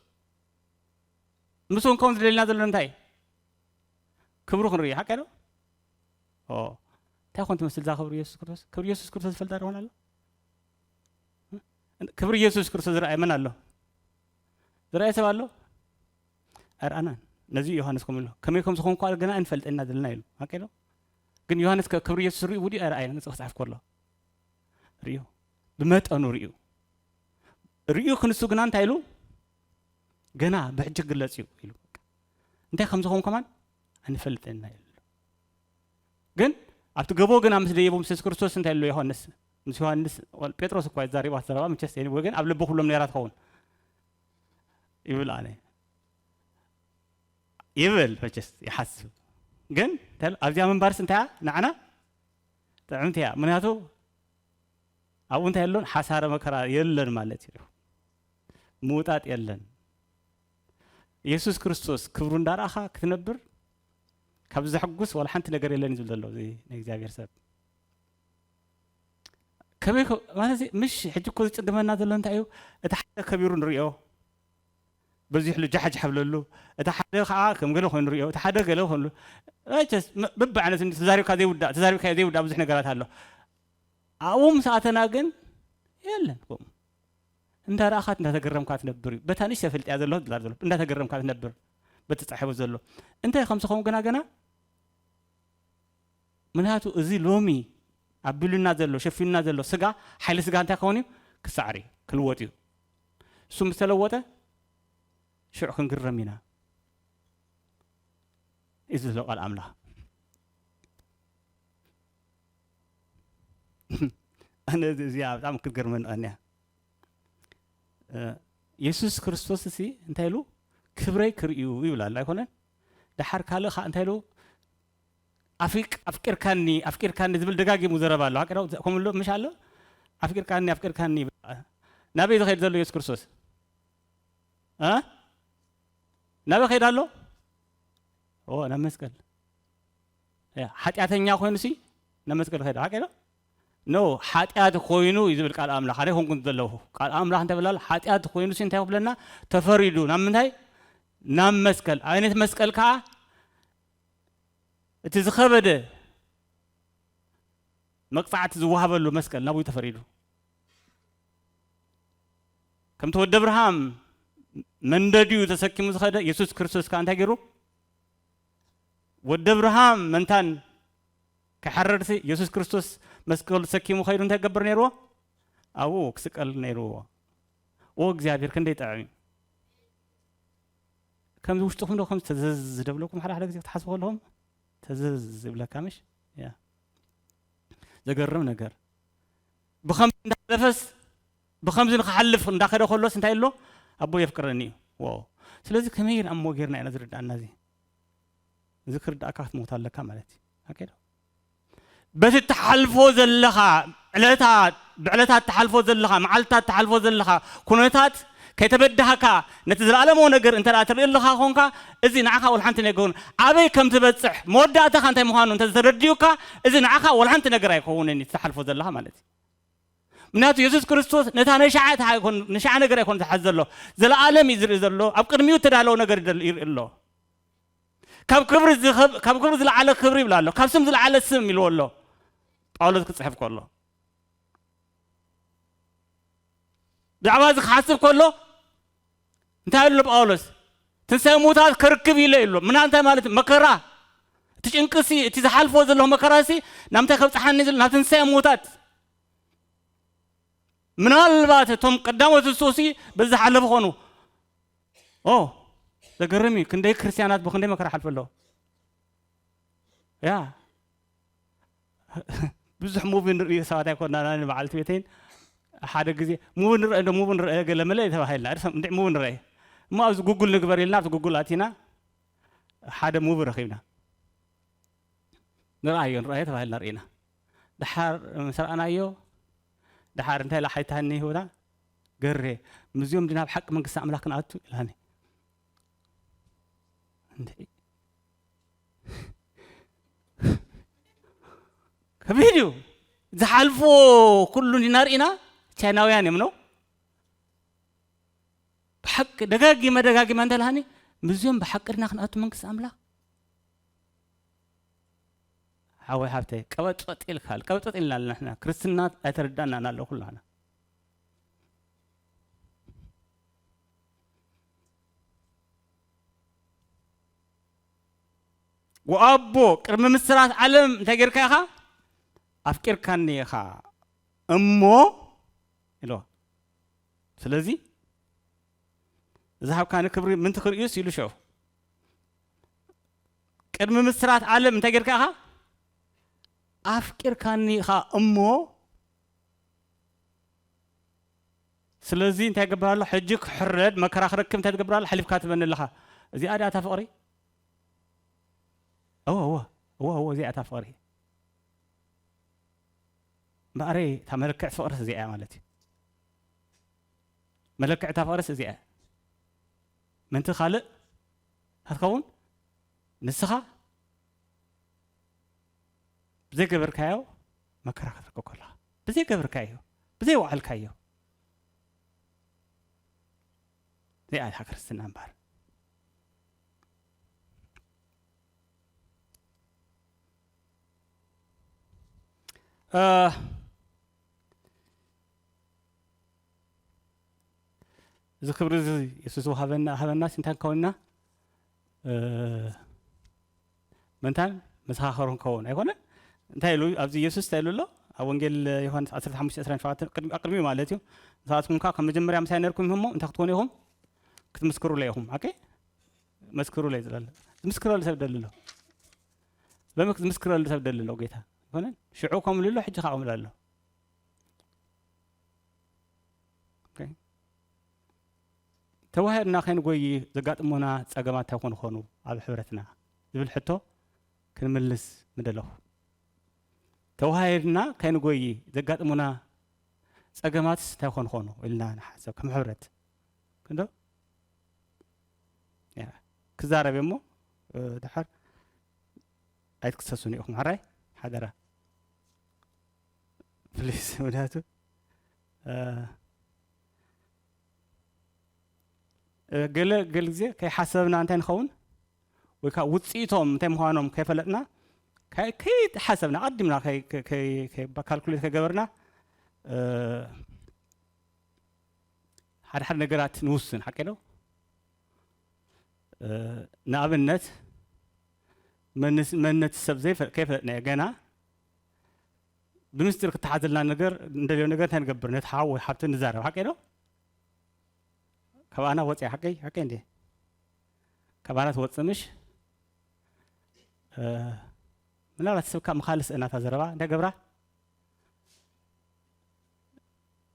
ምስኡ ክንከውን ዝደልየና ዘሎ ንምንታይ እዩ? ክብሩ ክንርኢ፣ ሓቀይ ዶ? ኦ፣ እንታይ ኮን ትመስል እዛ ክብሪ የሱስ ክርስቶስ? ክብሪ የሱስ ክርስቶስ ዝፈልጣ ዶ ይኾን ኣሎ? ክብሪ የሱስ ክርስቶስ ዝረኣየ መን ኣሎ? ዝረኣየ ሰብ ኣሎ? ኣይረኣናን። ነዚ እዩ ዮሃንስ ከምኡ ኢሉ፣ ከመይ ከም ዝኾንኩ ገና ኣይንፈልጥን ኢና ዘለና ኢሉ። ሓቀይ ዶ? ግን ዮሃንስ ከ ክብሪ የሱስ ርእዩ ድዩ ኣይረኣየን? እዚ ክጽሕፍ ከሎ ርእዩ። ብመጠኑ ርእዩ። ርእዩ ክንሱ ግና እንታይ ኢሉ? ገና ብሕጂ ክግለጽ እዩ ኢሉ። እንታይ ከም ዝኾን ከማን ኣይንፈልጥን ኢና ኢሉ። ግን ኣብቲ ገቦ ግና ምስ ደየቡ ምስ የሱስ ክርስቶስ እንታይ ኢሉ ዮሃንስ? ምስ ዮሃንስ፣ ጴጥሮስ እኳ ይዛረባ ዘረባ መቸስ፣ anyway፣ ግን ኣብ ልቢ ኩሎም ነይራ ትኸውን ይብል ኣነ። ይብል መቸስ ይሓስብ። ግን እንታይ ኢሉ? ኣብዚኣ ምንባርስ እንታይ እያ? ንዓና ጥዕምቲ እያ። ምኽንያቱ ኣብኡ እንታይ የሎን? ሓሳረ መከራ የለን ማለት እዩ። ምውጣጥ የለን። የሱስ ክርስቶስ ክብሩ እንዳረኣኻ ክትነብር ካብዚ ዘሐጉስ ዋላ ሓንቲ ነገር የለን እዩ ዝብል ዘሎ እዚ ናይ እግዚኣብሔር ሰብ። ከመይ ኮ-፣ ማለት እዚ ምሽ ሕጂ እኮ ዝጽግመና ዘሎ እንታይ እዩ? እቲ ሓደ ከቢሩ ንርእዮ፣ በዚሕሉ ጃሕጃሕ ብለሉ፣ እቲ ሓደ ኸዓ ከም ገለ ኮይኑ ንርእዮ፣ እቲ ሓደ ገለ ኮይኑ፣ መቸስ፣ ም-፣ በብዓይነቱ እንዲ ተዛሪብካ ዘይውዳእ፣ ተዛሪብካዮ ዘይውዳእ ብዙሕ ነገራት ኣሎ። ኣብኡ ምስ ኣተና ግን የለን ከምኡ። እንዳረኣኻት እንዳተገረምካ ትነብር እዩ። በታ ንእሽተይ ፈልጥያ ዘሎ ዝብላ ዘሎ፣ እንዳተገረምካ ትነብር፣ በቲ ተጻሒፉ ዘሎ። እንታይ ከም ዝኸውን ግና ገና፣ ምኽንያቱ እዚ ሎሚ ኣቢሉና ዘሎ፣ ሸፊኑና ዘሎ ስጋ፣ ሓይሊ ስጋ እንታይ ክኸውን እዩ? ክሳዕር እዩ፣ ክልወጥ እዩ። እሱ ምስ ተለወጠ፣ ሽዑ ክንግረም ኢና። እዩ ዘሎ ቃል ኣምላኽ። ኣነ እዚ-፣ እዚኣ ብጣዕሚ ክትገርመኒ ቀንያ። እ፣ የሱስ ክርስቶስ እሲ እንታይ ኢሉ? "ክብረይ ክርእዩ" ይብል ኣሎ ኣይኮነን? ደሓር ካልእ ኸኣ እንታይ ኢሉ? "ኣፍሪቅ-፣ ኣፍቂርካኒ፣ ኣፍቂርካኒ" ዝብል ደጋጊሙ ዘረባ ኣሎ። ሓቂ ዶ? ከምኡ ኣሎ፣ ምሽ ኣሎ? "ኣፍቂርካኒ፣ ኣፍቂርካኒ" ይብል። ናበይ ዝኸይድ ዘሎ የሱስ ክርስቶስ? እ? ናበይ ከይድ ኣሎ? ኦ፣ ናብ መስቀል። ያ፣ ሓጢኣተኛ ኮይኑሲ ናብ መስቀል ከይድ። ሓቂ ዶ? ኖ፣ ሓጢኣት ኮይኑ እዩ ዝብል ቃል ኣምላኽ። ኣነ ኣይኮንኩን ዘለኹ። ቃል ኣምላኽ እንታይ ይብል ኣሎ? ሓጢኣት ኮይኑሲ እንታይ ክብለና? ተፈሪዱ። ናብ ምንታይ? ናብ መስቀል። ዓይነት መስቀል ከዓ እቲ ዝኸበደ መቅጻዕቲ ዝወሃበሉ መስቀል ናብኡ ተፈሪዱ። ከምቲ ወዲ ኣብርሃም መንደዲኡ ተሰኪሙ ዝኸደ የሱስ ክርስቶስ ከኣ እንታይ ገይሩ? ወዲ ኣብርሃም መንታን ክሓረድሲ የሱስ ክርስቶስ መስቀሉ ተሰኪሙ ከይዱ እንታይ ክገብር ነይርዎ? ኣብኡ ክስቀል ነይርዎ። ኦ እግዚኣብሔር ክንደይ ጥዑም እዩ። ከምዚ ውሽጥኹም ዶ ከምዚ ተዘዝ ደብለኩም ሓደ ሓደ ግዜ ክትሓስቡ ከለኹም ተዘዝ ይብለካ ምሽ? ያ። ዘገርም ነገር። ብኸምዚ እንዳሓለፈስ ብኸምዚ ንክሓልፍ እንዳኸደ ከሎስ እንታይ ኣሎ? ኣቦ የፍቅረኒ እዩ። ዎ። ስለዚ ከመይ እሞ ጌርና ኢና ዝርድኣና እዚ? እዚ ክርድኣካ ክትሞት ኣለካ ማለት እዩ። ኣኬ ዶ? በቲ እትሓልፎ ዘለኻ ዕለታት፣ ብዕለታት እትሓልፎ ዘለኻ፣ መዓልትታት እትሓልፎ ዘለኻ ኩነታት ከይተበዳህካ ነቲ ዘለኣለማዊ ነገር እንተ ደኣ ትርኢ ኣለኻ ኾንካ፣ እዚ ንዓኻ ወላ ሓንቲ ነገር ኣበይ ከም ትበጽሕ፣ መወዳእታኻ እንታይ ምዃኑ እንተ ተረዲኡካ፣ እዚ ንዓኻ ወላ ሓንቲ ነገር ኣይከውንን እዩ፣ ትሓልፎ ዘለኻ ማለት እዩ። ምክንያቱ የሱስ ክርስቶስ ነታ ነሻዓት ኣይኮን-፣ ነሻዓ ነገር ኣይኮን ዝሓዝ ዘሎ፣ ዘለኣለም እዩ ዝርኢ ዘሎ፣ ኣብ ቅድሚኡ እተዳለወ ነገር ይደል-፣ ይርኢ ኣሎ። ካብ ክብሪ ዝኸብ-፣ ካብ ክብሪ ዝለዓለ ክብሪ ይብላ ኣሎ፣ ካብ ስም ዝለዓለ ስም ኢልዎ ኣሎ። ጳውሎስ ክጽሕፍ ከሎ። ብዛዕባ እዚ ክሓስብ ከሎ እንታይ ኣሎ ጳውሎስ? ትንሳኤ ሙታት ከርክብ ኢለ ኢሎ። ምና እንታይ ማለት? መከራ። እቲ ጭንቅሲ፣ እቲ ዝሓልፎ ዘሎ መከራሲ ናብ እንታይ ከብጽሓኒ ዘሎ? ናብ ትንሳኤ ሙታት። ምናልባት እቶም ቀዳሞት ዝስኡሲ በዚ ዝሓለፉ ኾኑ። ኦ፣ ዘገርም እዩ። ክንደይ ክርስቲያናት ብክንደይ መከራ ሓልፈ ኣለዉ። ያ። ብዙሕ ሙቪ ንርኢ ሰባት ኣይኮንና፣ ኣነ በዓልቲ ቤተይን ሓደ ግዜ፣ "ሙቪ ንርአ እንዶ፣ ሙቪ ንርአ ገለ መለ" ተባሂልና። እርሶም እንድዒ ሙቪ ንርአ። እሞ ኣብዚ ጉግል ንግበር ኢልና፣ ኣብቲ ጉግል ኣቲና፣ ሓደ ሙቪ ረኺብና። "ንርኣዮ፣ ንርኣዮ" ተባሂልና ርኢና። ደሓር ምስ ረኣናዮ፣ ደሓር እንታይ ኢላ ሓይታኒ ይሁዳ? "ገሬ፣ ምስዚኦም ድና ኣብ ሓቂ መንግስቲ ኣምላኽ ክንኣቱ?" ኢላኒ። እንድዒ። ከቢድ እዩ። ዝሓልፍዎ ኩሉ እንዲና ርኢና፣ ቻይናውያን እዮም ነው። ብሓቂ ደጋጊመ ደጋጊመ እንተልሃኒ፣ ምስዚኦም ብሓቂ ድና ክንኣቱ መንግስቲ ኣምላኽ? ሓወይ ሓብተይ፣ ቀበጥበጥ ኢልካ፣ ቀበጥበጥ ኢልና ኣለና ንሕና። ክርስትና ኣይተረዳእናን ኣሎ ኩላና። ወኣቦ፣ ቅድሚ ምስራት ዓለም እንታይ ጌርካ ኢኻ? ኣፍቂርካኒ ኢኻ እሞ ኢልዎ። ስለዚ ዝሃብካኒ ክብሪ ምንቲ ክርእዩስ ኢሉ ሸው። ቅድሚ ምስራት ዓለም እንታይ ጌርካ ኢኻ? ኣፍቂርካኒ ኢኻ እሞ ስለዚ እንታይ ትገብር ኣሎ? ሕጂ ክሕረድ መከራ ክረክብ እንታይ ትገብር ኣሎ? ሓሊፍካ ትበኒ ኣለኻ። እዚኣ ድኣ እታ ፍቕሪ? እወ፣ እወ፣ እወ፣ እወ፣ እዚኣ እታ ፍቕሪ። እምበኣረይ እታ መለክዕ ፍቕርስ እዚኣ እያ ማለት እዩ። መለክዕ እታ ፍቕርስ እዚኣ እያ። ምንቲ ካልእ እንታይ ትኸውን? ንስኻ ብዘይገበርካዮ መከራ ክትረክብ ከለኻ፣ ብዘይገበርካዮ፣ ብዘይወዓልካዮ፣ እዚኣ እያ ክርስትና እምበኣር። እ፣ እዚ ክብሪ እዚ የሱስ ወሃበና፣ ሃበናስ እንታይ ክኸውን ኢና? እ፣ ምንታን መሰኻኽር ክንከውን ኣይኮነን? እንታይ ኢሉ ኣብዚ የሱስ እንታይ ኢሉ ኣሎ? ኣብ ወንጌል ዮሃንስ ዓሰርተ ሓሙሽተ ዕስራን ሸውዓተን ቅድሚ፣ ኣቅድሚኡ ማለት እዩ። "ንስኻትኩም ከኣ ከም መጀመርያ ምሳይ ነርኩም ኢኹም እሞ እንታይ ክትኮኑ ኢኹም? ክትምስክሩለይ ኢኹም።" ኦኬ? መስክሩለይ ዝለለ። ዝምስክረሉ ሰብ ደሊ ኣሎ። ሎሚ ዝምስክረሉ ሰብ ደሊ ኣሎ ጌታ። ኣይኮነን? ሽዑ ከምሉ ኣሎ፣ ሕጂ ከኣ ከምሉ ኣሎ። ኦኬ? ተዋሂድና ከይንጎይ ዘጋጥሙና ጸገማት እንታይ ኮኑ ኮኑ ኣብ ሕብረትና ዝብል ሕቶ ክንምልስ ምደለኹ። ተዋሂድና ከይንጎይ ዘጋጥሙና ጸገማትስ እንታይ ኮኑ ኮኑ ኢልና ንሓሰብ ከም ሕብረት። ክንዶ? ያ፣ ክዛረብ እሞ፣ እ፣ ድሓር ኣይትክሰሱን ኢኹም። ሓራይ? ሓደራ። ፕሊዝ፣ ምክንያቱ፣ እ፣ እ፣ ገለ፣ ገለ ግዜ ከይሓሰብና እንታይ ንኸውን? ወይ ከዓ ውፅኢቶም እንታይ ምዃኖም ከይፈለጥና፣ ከይ-፣ ከይሓሰብና፣ ኣቐዲምና ከይ-፣ ከይ-፣ ከይ-፣ ከይ-፣ ካልኩሌት ከይገበርና፣ እ፣ ሓደ ሓደ ነገራት ንውስን፣ ሓቂ ዶ? እ፣ ንኣብነት፣ መንስ-፣ መንነት ሰብ ዘይፈ-፣ ከይፈለጥናዮ ገና ብምስጢር ክተሓዘልና ነገር፣ እንደልዮ ነገር እንታይ ንገብር? ነቲ ሓው ወይ ሓብቲ ንዛረብ፣ ሓቂ ዶ? ካብ ኣና ወፂኣ፣ ሓቀይ፣ ሓቀይ እንዴ? ካብ ኣና ትወፅእ ምሽ? እ፣ ምናልባት ሰብ ካብ ምኻልስ እናታ ዘረባ እንታይ ገብራ?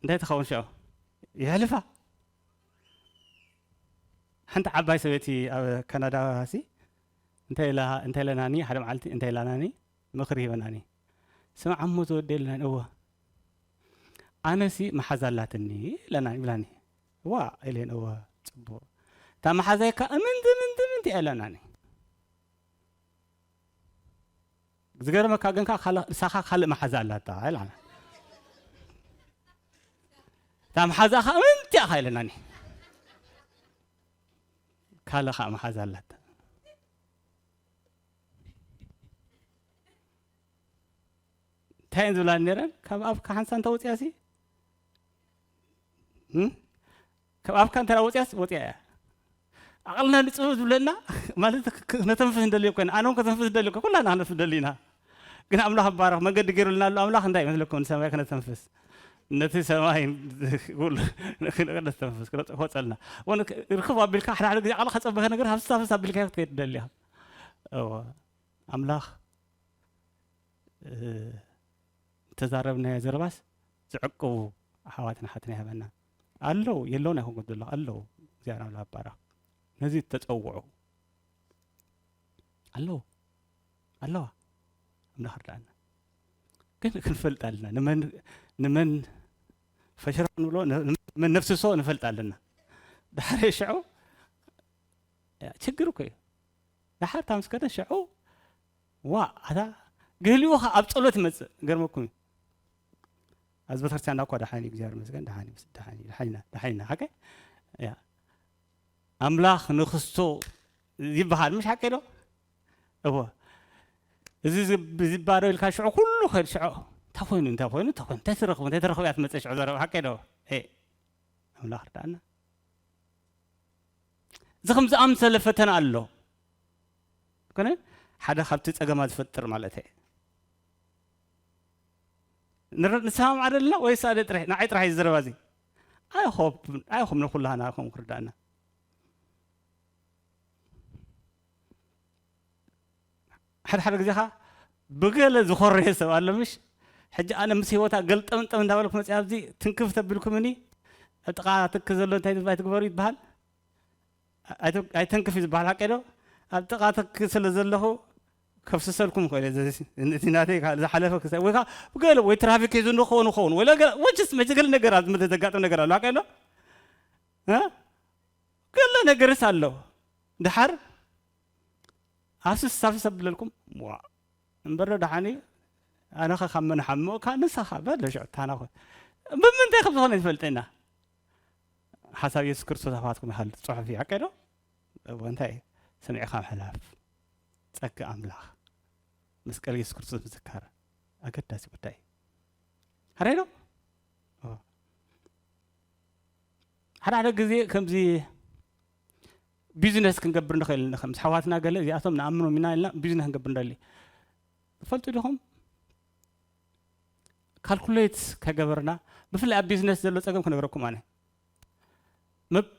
እንታይ ትኸውን ሽዑ? የሕልፋ። ሓንቲ ዓባይ ሰበይቲ ኣብ ካናዳ ሲ እንታይ ኢላ፣ እንታይ ኢለናኒ፣ ሓደ መዓልቲ እንታይ ኢላናኒ፣ ምኽሪ ሂበናኒ። ስማዕ እሞ ተወዲ ኢለናኒ፣ እወ። ኣነሲ መሓዛ ኣላትኒ ኢለናኒ፣ ይብላኒ። ዋ ኢለን፣ እወ፣ ጽቡቕ። እታ መሓዛይ ከኣ እምንቲ፣ እምንቲ፣ እምንቲ እያ ኢለናኒ። ዝገርመካ ግን ከኣ ካል-፣ ንሳኻ ካልእ መሓዛ ኣላታ ኢላና። እታ መሓዛኻ እምንቲ ኢኻ ኢለናኒ። ካልእ ኸኣ መሓዛ ኣላታ። እንታይ እየን ዝብላ ነይረን? ካብ ኣፍካ ሓንሳ እንተ ወፂኣሲ፣ እም? ካብ ኣፍካ እንተ ወፂኣስ ወፂኣ እያ። ዓቕልና ንፅበብ ዝብለና ማለት ክ-፣ ክ-፣ ክነተንፍስ እንደልዮ ኮይና፣ ኣነ እውን ከተንፍስ እንደልዮ ኮይና፣ ኩላና ክነፍስ እንደሊ ኢና። ግን ኣምላኽ ይባረኽ፣ መንገዲ ገይሩልና ኣሎ ኣምላኽ። እንታይ ይመስለኩም? ንሰማይ ክነተንፍስ፣ ነቲ ሰማይ ኩሉ ክነተንፍስ፣ ክነተንፍስ፣ ክነተንፍስ። እውን ክ-፣ ርክብ ኣቢልካ ሓደ ሓደ ግዜ ዓቕልኻ ከጸበኸ ነገር ሃፍስ ሃፍስ ኣቢልካ ክትከይድ ትደሊ ኢኻ። እወ፣ ኣምላኽ፣ እ፣ እተዛረብናዮ ዘረባስ ዝዕቅቡ ኣሕዋትን ኣሓትን ይሃበና። ኣለዉ፣ የለውን ኣይኮንኩን ዘለኹ፣ ኣለዉ። እግዚኣብሔር ኣምላኽ ይባረኽ። ነዚ ተጸውዑ። ኣለዉ፣ ኣለዋ። ኣምላኽ ርዳእና። ግን ክንፈልጥ ኣለና። ንመን፣ ንመን ፈሽራ ክንብሎ፣ ን-፣ ንመን ነፍስሶ ንፈልጥ ኣለና። ድሓር ሽዑ፣ ያ፣ ችግር እኮ እዩ። ድሓር እታ ምስ ከደ ሽዑ፣ ዋ፣ ኣታ ገሊኡ ኸ ኣብ ጸሎት ይመጽእ። ገርመኩም እዩ። ኣብዚ ቤተክርስትያንና እኮ ደሓን እዩ፣ እግዚኣብሔር ይመስገን፣ ደሓን እዩ፣ ደሓን እዩ፣ ደሓን ኢና፣ ደሓን ኢና። ሓቂ? ያ። ኣምላኽ ንኽስቶ ይበሃል፣ ምሽ ሓቂ ዶ? እወ። እዚ ዝብ-፣ ዝባረው ኢልካ ሽዑ ኩሉ ኸይድ ሽዑ፣ እንታይ ኮይኑ፣ እንታይ ኮይኑ፣ እንታይ ኮይኑ፣ እንታይ ትረኽቡ፣ እንታይ ትረኽቡ እያ ትመጽእ ሽዑ ዘረባ፣ ሓቂ ዶ? ኤ፣ ኣምላኽ ርዳእና። እዚ ከም ዝኣምሰለ ፈተና ኣሎ። ኮነ ሓደ ካብቲ ጸገማት ዝፈጥር ማለት እየ። ንር-፣ ንሰማማዕ ደለና ወይስ ኣደ ጥራሕ፣ ንዓይ ጥራሕ እዩ ዝዘረባ እዚ? I hope፣ I hope ንኹላህና ከም ክርዳእና። ሓደ ሓደ ግዜ ኸኣ ብገለ ዝኾረየ ሰብ ኣሎ ምሽ? ሕጂ ኣነ ምስ ህይወታ ገልጠምጠም እንዳበልኩ መፅኣ ኣብዚ ትንክፍ ተቢልኩምኒ፣ ኣብ ጥቓ ትክ ዘሎ እንታይ ትብ-፣ ኣይትግበሩ ይበሃል። ኣይተ-፣ ኣይተንክፍ እዩ ዝበሃል ሓቂ ዶ? ኣብ ጥቓ ትክ ስለ ዘለኹ ከፍስሰልኩም ይኽእል እየ። እዚ፣ እቲ ናተይ ካብ ዝሓለፈ ክሳብ፣ ወይ ከዓ ብገለ ወይ ትራፊክ ሒዙ ንኸውን ይኸውን፣ ወይ ገለ፣ ወችስ መቸ ገለ ነገር ኣብ ምድሪ ዘጋጥም ነገር ኣሎ ሓቂ ዶ? እ? ገለ ነገርስ ኣሎ። ድሓር ሃፍስስ ሃፍስስ ኣብለልኩም፣ ዋ፣ እምበር ዶ ደሓን እዩ? ኣነኸ ካብ መን ሓምቕካ? ንስኻ በል ዶ ሽዑ፣ ታና ኾ-፣ ብምንታይ ከም ዝኾነ ንፈልጥ ኢና። ሓሳብ የሱስ ክርስቶስ ኣባትኩም ይሃሉ፣ ጽሑፍ እዩ፣ ሓቀይ ዶ? እወ፣ እንታይ? ሰሚዕኻ ምሕላፍ፣ ጸጋ ኣምላኽ፣ መስቀል የሱስ ክርስቶስ ምዝካር ኣገዳሲ ጉዳይ እዩ። ሓራይ ዶ? እወ። ሓደ ሓደ ግዜ ከምዚ ቢዝነስ ክንገብር ንኽእል ኢና። ከምዚ ኣሕዋትና ገለ እዚኣቶም ንኣምኖም ኢና ኢልና ቢዝነስ ክንገብር ንደሊ። ትፈልጡ ዲኹም? ካልኩሌት ከገበርና፣ ብፍላይ ኣብ ቢዝነስ ዘሎ ጸገም ክነግረኩም ኣነ። መብ-፣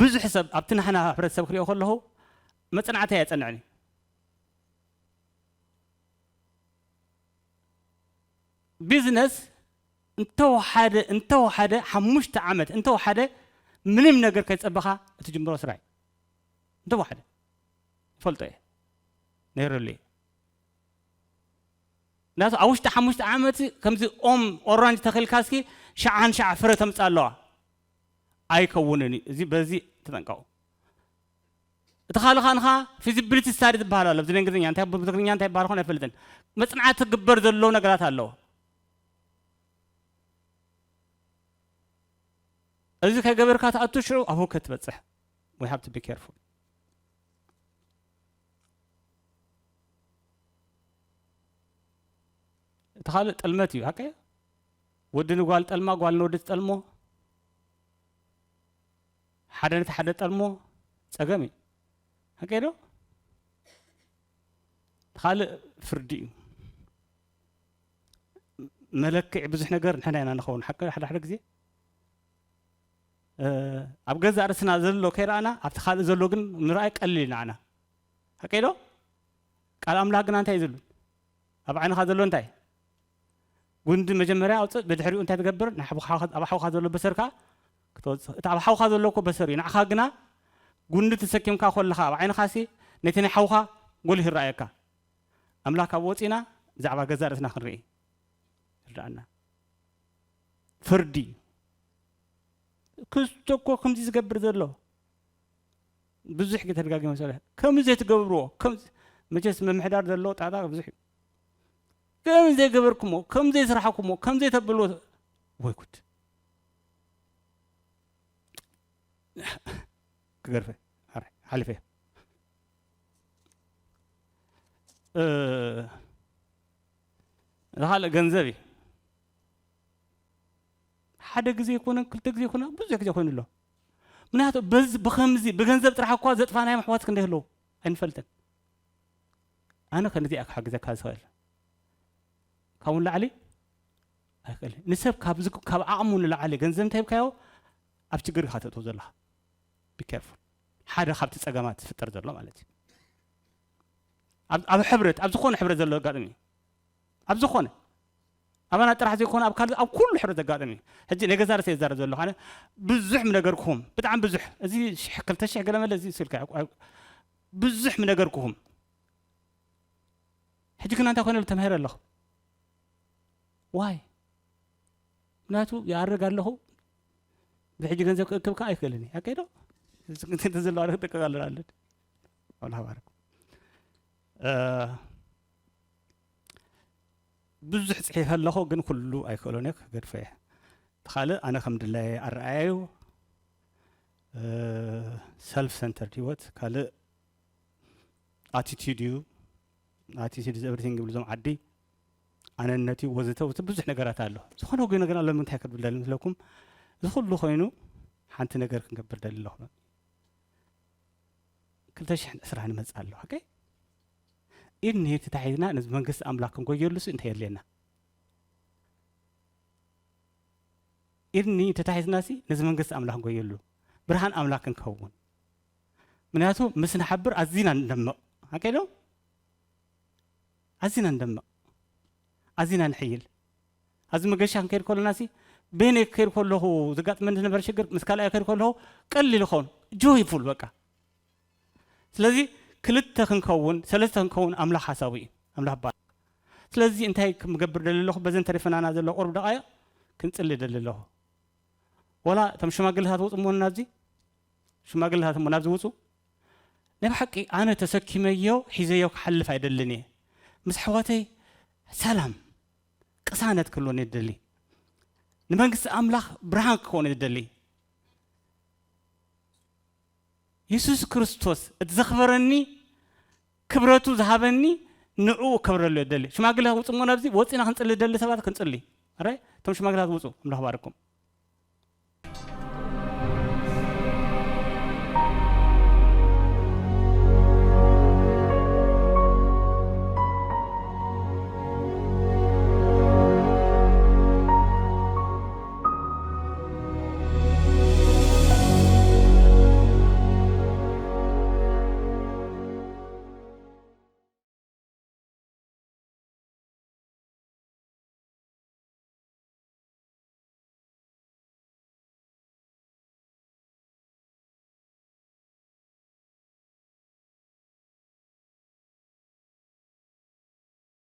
ብዙሕ ሰብ ኣብቲ ናሕና ሕብረተሰብ ክሪኦ ከለኹ መጽናዕቲ ኣየጸንዕን እዩ። ቢዝነስ እንተወሓደ፣ እንተወሓደ ሓሙሽተ ዓመት፣ እንተወሓደ ምንም ነገር ከይጸበኻ እትጅምሮ ስራሕ እዩ። እንተወሓደ። ይፈልጦ እየ። ነይሩሉ እዩ። ናቱ ኣብ ውሽጢ ሓሙሽተ ዓመት ከምዚ ኦም ኦራንጅ ተኺልካ እስኪ ሸዓን ሸዓ ፍረ ተምጽእ ኣለዋ። ኣይከውንን እዩ። እዚ በዚ ተጠንቀቑ። እቲ ካልእ ኸኣ ንኻ ፊዚቢሊቲ ስታዲ ዝበሃል ኣሎ። ብዚ ብእንግሊዝኛ እንታይ፣ ብትግርኛ እንታይ ይበሃል ኾን ኣይፈልጥን። መጽናዕቲ ክግበር ዘለዎ ነገራት ኣለዎ። እዚ ከይገበርካ ትኣቱ ሽዑ ኣብ ህውከት ትበጽሕ። We have to be careful። እቲ ካልእ ጥልመት እዩ። ሓቀ ወዲ ንጓል ጠልማ፣ ጓል ንወዲ ትጠልሞ። ሓደ ነቲ ሓደ ጠልሞ ጸገም እዩ። ሓቀይ ዶ? ካልእ ፍርዲ እዩ። መለክዒ ብዙሕ ነገር ንሕና ኢና ንኸውን። ሓቂ ሓደ ሓደ ግዜ፣ እ፣ ኣብ ገዛእ ርእስና ዘሎ ከይረኣና ኣብቲ ካልእ ዘሎ ግን ምርኣይ ቀሊል እዩ ንዓና። ሓቀይ ዶ? ቃል ኣምላኽ ግና እንታይ እዩ ዝብል? ኣብ ዓይንኻ ዘሎ እንታይ? ጉንዲ መጀመርያ ኣውፅእ፣ ብድሕሪኡ እንታይ ትገብር? ናይ ሓውኻ፣ ኣብ ሓውኻ ዘሎ በሰር ከኣ ክትወፅእ። እቲ ኣብ ሓውኻ ዘሎ እኮ በሰር እዩ። ንዓኻ ግና ጉንዲ ተሰኪምካ ኮለኻ ኣብ ዓይንኻሲ ነቲ ናይ ሓውኻ ጎሊሁ ይረኣየካ። ኣምላኽ ካብ ወፂና ብዛዕባ ገዛእ ርእስና ክንርኢ ይርዳእና። ፍርዲ ክስቶ እኮ ከምዚ ዝገብር ዘሎ ብዙሕ ግዜ ተደጋጊመ ሰለ ከምዚ ዘይትገብርዎ፣ ከምዚ መቸስ ምምሕዳር ዘለዎ ጣጣ ብዙሕ እዩ። ከምዚ ዘይገበርኩሞ፣ ከምዚ ዘይስራሕኩሞ፣ ከምዚ ዘይተብልዎ፣ ወይ ጉድ። ክገርፈ፣ ኣረ፣ ሓሊፈ። እ፣ ዝኻልእ ገንዘብ እዩ። ሓደ ግዜ ይኮነን፣ ክልተ ግዜ ይኮነን፣ ብዙሕ ግዜ ኮይኑ ኣሎ። ምክንያቱ በዚ፣ ብኸምዚ፣ ብገንዘብ ጥራሕ እኳ ዘጥፋናዮም ኣሕዋት ክንደይ ኣለዉ ኣይንፈልጥን። ኣነ ከንዚኣ ክሓግዘካ ዝኽእል። ካብኡ ንላዕሊ ኣይክእልን። ንሰብ ካብ ዝግ-፣ ካብ ዓቕሙ ንላዕሊ ገንዘብ እንታይ ሂብካዮ፣ ኣብ ችግር ኢኻ ተእትዎ ዘለኻ። Be careful። ሓደ ካብቲ ጸገማት ዝፍጠር ዘሎ ማለት እዩ። ኣብ፣ ኣብ ሕብረት፣ ኣብ ዝኾነ ሕብረት ዘሎ ኣጋጣሚ እዩ። ኣብ ዝኾነ፣ ኣባና ጥራሕ ዘይኮነ ኣብ ካልእ፣ ኣብ ኩሉ ሕብረት ዘጋጥም እዩ። ሕጂ ናይ ገዛ ርእሰይ ይዛረብ ዘለኹ ኣነ። ብዙሕ ምነገርኩኹም፣ ብጣዕሚ ብዙሕ። እዚ ሽሕ፣ ክልተ ሽሕ ገለ መለ እዚ ስልካ፣ ብዙሕ ምነገርኩኹም። ሕጂ ግና እንታይ ኮይነ ተማሂረ ኣለኹ። ዋይ? ምክንያቱ ይኣርግ ኣለኹ። ብሕጂ ገንዘብ ክእክብ ከኣ ኣይክእልን እየ። ኣከይ ዶ? እዚ ዘለዋ ክጥቀቅ ኣለና። ኣለ። ኣምላኽ ባርክ። እ፣ ብዙሕ ጽሒፈ ኣለኹ፣ ግን ኩሉ ኣይክእሎን እየ፣ ክገድፎ እየ። እቲ ካልእ ኣነ ከም ድላየ ኣረኣእያ እዩ። እ፣ ሰልፍ ሰንተርድ ህይወት፣ ካልእ ኣቲቲዩድ እዩ። ኣቲቲዩድ is everything ይብሉ እዞም ዓዲ። ኣነነት እዩ፣ ወዘተ፣ ወዘተ ብዙሕ ነገራት ኣሎ። ዝኾነ ግን፣ ግን ኣሎ፣ ንምንታይ ክብል ደሊ ምስለኩም፣ እዚ ኩሉ ኮይኑ ሓንቲ ነገር ክንገብር ደሊ ኣለኹ። ክልተ ሽሕን ዕስራን ይመጽእ ኣሎ። ኦኬ? ኢድኒ ተታሒዝና ነዚ መንግስቲ ኣምላኽ ክንጎየሉስ እንታይ የድልየና? ኢድኒ ተታሒዝናሲ ነዚ መንግስቲ ኣምላኽ ክንጎየሉ፣ ብርሃን ኣምላኽ ክንከውን። ምክንያቱ ምስ ንሓብር ኣዚና ንደምቕ። ኣከይ ዶ? ኣዚና ንደምቕ። ኣዚና ንሕይል። ኣብዚ መገሻ ክንከይድ ከለናሲ፣ በይነይ ክከይድ ከለኹ ዘጋጥመኒ ዝነበረ ሽግር፣ ምስ ካልኣይ ክከይድ ከለኹ ቀሊል ይኸውን። ጆይፉል በቃ። ስለዚ ክልተ ክንከውን፣ ሰለስተ ክንከውን ኣምላኽ ሓሳቡ እዩ። ኣምላኽ ባርክ። ስለዚ እንታይ ክገብር ደሊ ኣለኹ? በዘን ተሪፈናና ዘሎ ቁሩብ ደቃይቕ ክንጽሊ ደሊ ኣለኹ። ወላ እቶም ሽማግለታት ውጹ እሞ ናብዚ፣ ሽማግለታት እሞ ናብዚ ውጹ። ናይ ብሓቂ ኣነ ተሰኪመዮ፣ ሒዘዮ ክሓልፍ ኣይደልን እየ። ምስ ኣሕዋተይ ሰላም፣ ቅሳነት ክህልወኒ ይደሊ። ንመንግስቲ ኣምላኽ ብርሃን ክኸውን ይደሊ። የሱስ ክርስቶስ እቲ ዘኽበረኒ፣ ክብረቱ ዝሃበኒ፣ ንዕኡ እከብረሉ ይደሊ። ሽማግለ ውጹ እሞ ናብዚ፣ ወጺና ክንጽሊ ደሊ ሰባት ክንጽሊ። ኣረ፣ እቶም ሽማግለታት ውጹ፣ ኣምላኽ ባርኩም።